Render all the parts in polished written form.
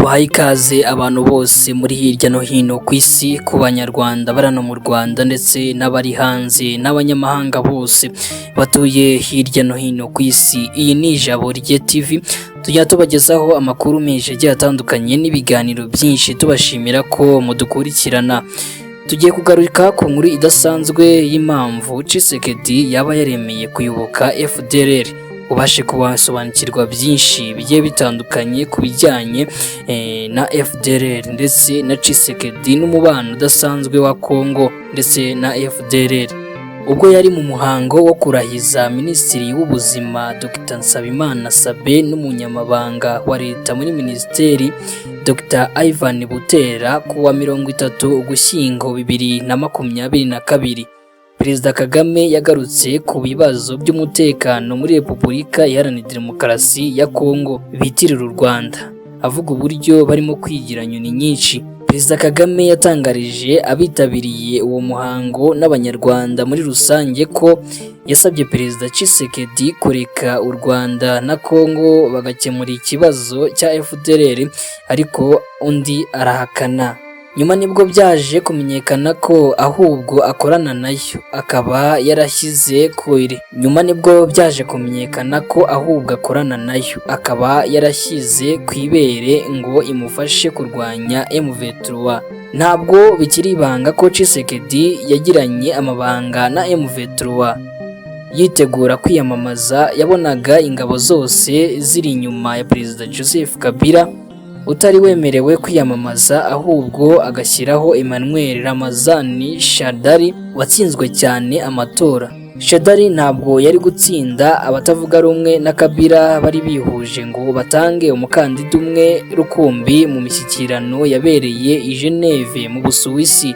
Tubahaye ikaze abantu bose muri hirya no hino ku isi, ku Banyarwanda bari hano mu Rwanda ndetse n'abari hanze n'abanyamahanga bose batuye hirya no hino ku isi. Iyi ni Ijabo Rye TV, tujya tubagezaho amakuru menshi agiye atandukanye n'ibiganiro byinshi, tubashimira ko mudukurikirana. Tugiye kugaruka ku nkuru idasanzwe y'impamvu Tshisekedi yaba yaremeye kuyoboka FDLR. Ubashe kubasobanukirwa byinshi bigiye bitandukanye ku bijyanye na FDLR ndetse na Tshisekedi n'umubano udasanzwe wa Congo ndetse na FDLR. Ubwo yari mu muhango wo kurahiza Minisitiri w'Ubuzima Dr Nsabimana Sabin n'Umunyamabanga wa Leta muri Minisiteri Dr Ivan Butera ku wa 30 Ugushyingo 2022, Perezida Kagame yagarutse ku bibazo by'umutekano muri Repubulika Iharanira Demokarasi ya Congo bitirira u Rwanda, avuga uburyo barimo kwigira nyoni nyinshi. Perezida Kagame yatangarije abitabiriye uwo muhango n'Abanyarwanda muri rusange ko yasabye Perezida Tshisekedi kureka u Rwanda na Congo bagakemura ikibazo cya FDLR, ariko undi arahakana. Nyuma nibwo byaje kumenyekana ko ahubwo akorana nayo, akaba yarashyize ku nyuma nibwo byaje kumenyekana ko ahubwo akorana nayo, akaba yarashyize ku ibere ngo imufashe kurwanya M23. Ntabwo bikiri ibanga ko Tshisekedi yagiranye amabanga na M23. Yitegura kwiyamamaza, yabonaga ingabo zose ziri inyuma ya Perezida Joseph Kabila utari wemerewe kwiyamamaza, ahubwo agashyiraho Emmanuel Ramazani Shadary watsinzwe cyane amatora. Shadary ntabwo yari gutsinda abatavuga rumwe na Kabila bari bihuje ngo batange umukandida umwe rukumbi mu mishyikirano yabereye i Geneve mu Busuwisi,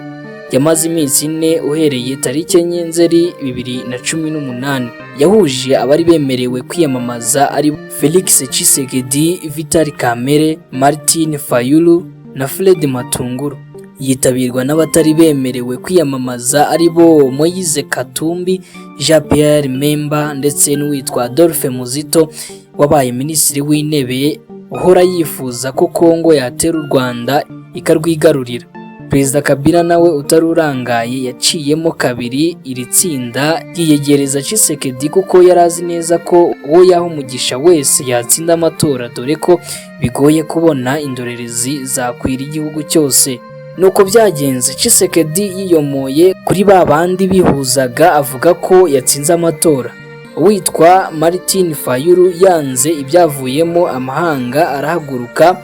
yamaze iminsi 4 uhereye tariki 4 Nzeri 2018. Yahuje abari bemerewe kwiyamamaza ari Felix Tshisekedi, Vital Kamerhe, Martin Fayulu na Fred Matunguru. Yitabirwa n'abatari bemerewe kwiyamamaza ari bo Moise Katumbi, Jean Pierre Bemba ndetse n'uwitwa Adolphe Muzito wabaye Minisitiri w'Intebe, uhora yifuza ko Congo yatera u Rwanda ikarwigarurira. Perezida Kabila nawe utari urangaye yaciyemo kabiri iri tsinda, yiyegereza Tshisekedi kuko yari azi neza ko uwo yaha umugisha wese yatsinda amatora, dore ko bigoye kubona indorerezi zakwira igihugu cyose. Nuko byagenze, Tshisekedi yiyomoye kuri ba bandi bihuzaga, avuga ko yatsinze amatora. Uwitwa Martin Fayulu yanze ibyavuyemo, amahanga arahaguruka,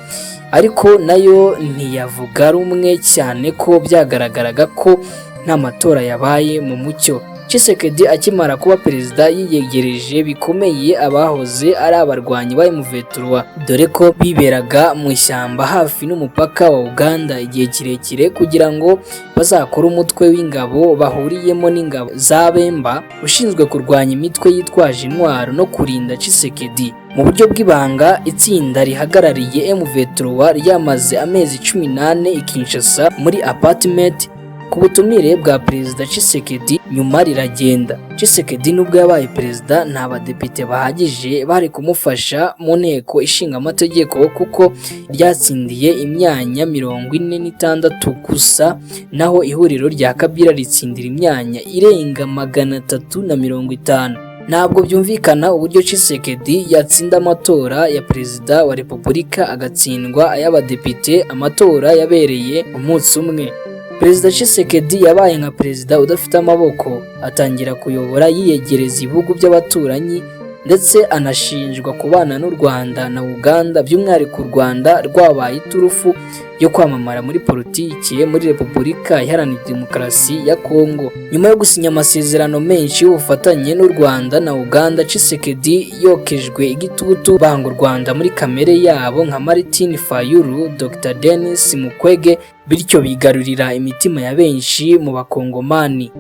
ariko nayo ntiyavuga rumwe, cyane ko byagaragaraga ko nta matora yabaye mu mucyo. Tshisekedi akimara kuba perezida yiyegereje bikomeye abahoze ari abarwanyi ba M23, dore ko biberaga mu ishyamba hafi n'umupaka wa Uganda igihe kirekire, kugira ngo bazakore umutwe w'ingabo bahuriyemo n'ingabo za Bemba ushinzwe kurwanya imitwe yitwaje intwaro no kurinda Tshisekedi. Mu buryo bw'ibanga, itsinda rihagarariye M23 ryamaze amezi 14 i Kinshasa muri apartment ku butumire bwa Perezida Tshisekedi, nyuma riragenda. Tshisekedi nubwo yabaye perezida, nta badepite bahagije bari kumufasha mu Nteko Ishinga Amategeko, kuko ryatsindiye imyanya 46 gusa, naho ihuriro rya Kabila ritsindira imyanya irenga 350. Ntabwo byumvikana uburyo Tshisekedi yatsinda amatora ya perezida wa repubulika agatsindwa ay'abadepite, amatora yabereye umunsi umwe. Perezida Tshisekedi yabaye nka perezida udafite amaboko, atangira kuyobora yiyegereza ibihugu by'abaturanyi, ndetse anashinjwa kubana n'u Rwanda na Uganda, by'umwihariko u Rwanda rwabaye iturufu yo kwamamara muri politiki muri Repubulika Iharanira Demokarasi ya Kongo. Nyuma yo gusinya amasezerano menshi y'ubufatanye n'u Rwanda na Uganda, Tshisekedi yokejwe igitutu banga u Rwanda muri kamere yabo nka Martin Fayulu, Dr Denis Mukwege, bityo bigarurira imitima ya benshi mu Bakongomani.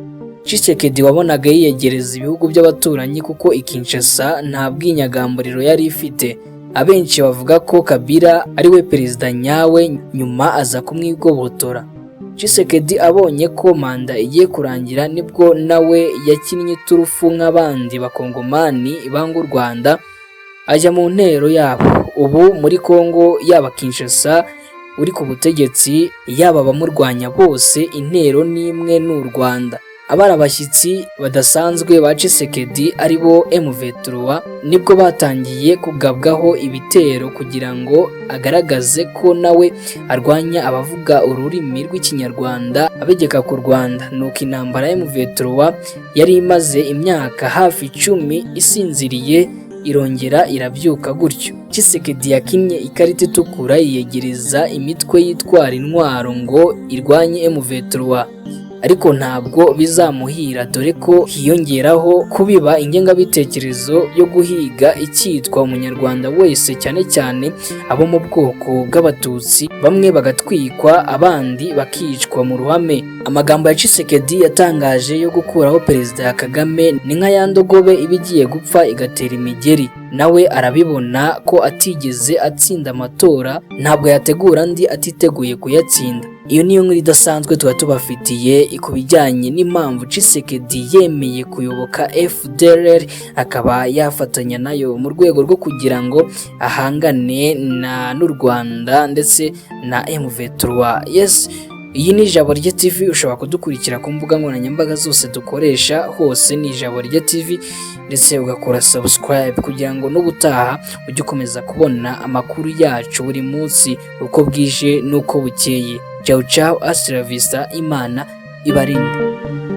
Tshisekedi wabonaga yiyegereza ibihugu by'abaturanyi kuko i Kinshasa nta bwinyagamburiro yari ifite. Abenshi bavuga ko Kabila ari we perezida nyawe, nyuma aza kumwigobotora. Tshisekedi abonye ko manda igiye kurangira, nibwo nawe yakinnye iturufu nk'abandi Bakongomani banga u Rwanda, ajya mu ntero yabo. Ubu muri Kongo, yaba Kinshasa uri ku butegetsi, yaba abamurwanya bose, intero n'imwe, ni u Rwanda. Abari abashyitsi badasanzwe ba Tshisekedi, ari bo M23, nibwo batangiye kugabwaho ibitero kugira ngo agaragaze ko nawe arwanya abavuga ururimi rw'Ikinyarwanda abegeka ku Rwanda. Nuko intambara ya M23 yari imaze imyaka hafi 10 isinziriye irongera irabyuka gutyo. Tshisekedi yakinnye ikarita itukura, yiyegereza imitwe yitwara intwaro ngo irwanye M23, ariko ntabwo bizamuhira, dore ko hiyongeraho kubiba ingengabitekerezo yo guhiga icyitwa Umunyarwanda wese, cyane cyane abo mu bwoko bw'Abatutsi, bamwe bagatwikwa, abandi bakicwa mu ruhame. Amagambo ya Tshisekedi yatangaje yo gukuraho Perezida Kagame ni nka ya ndogobe iba igiye gupfa igatera imigeri. Nawe arabibona ko atigeze atsinda amatora, ntabwo yategura andi atiteguye kuyatsinda. Iyo niyo nkuru idasanzwe tuba tubafitiye ku bijyanye n'impamvu Tshisekedi yemeye kuyoboka FDLR, akaba yafatanya nayo mu rwego rwo kugira ngo ahangane na n'u Rwanda ndetse na M23. Yes, iyi ni Ijabo Rye TV. Ushobora kudukurikira ku mbuga nkoranyambaga zose dukoresha, hose ni Ijabo Rye TV, ndetse ugakora subscribe kugira ngo n'ubutaha ujye ukomeza kubona amakuru yacu buri munsi, uko bwije n'uko bukeye. Ciao ciao, hasta la vista, Imana ibarinde.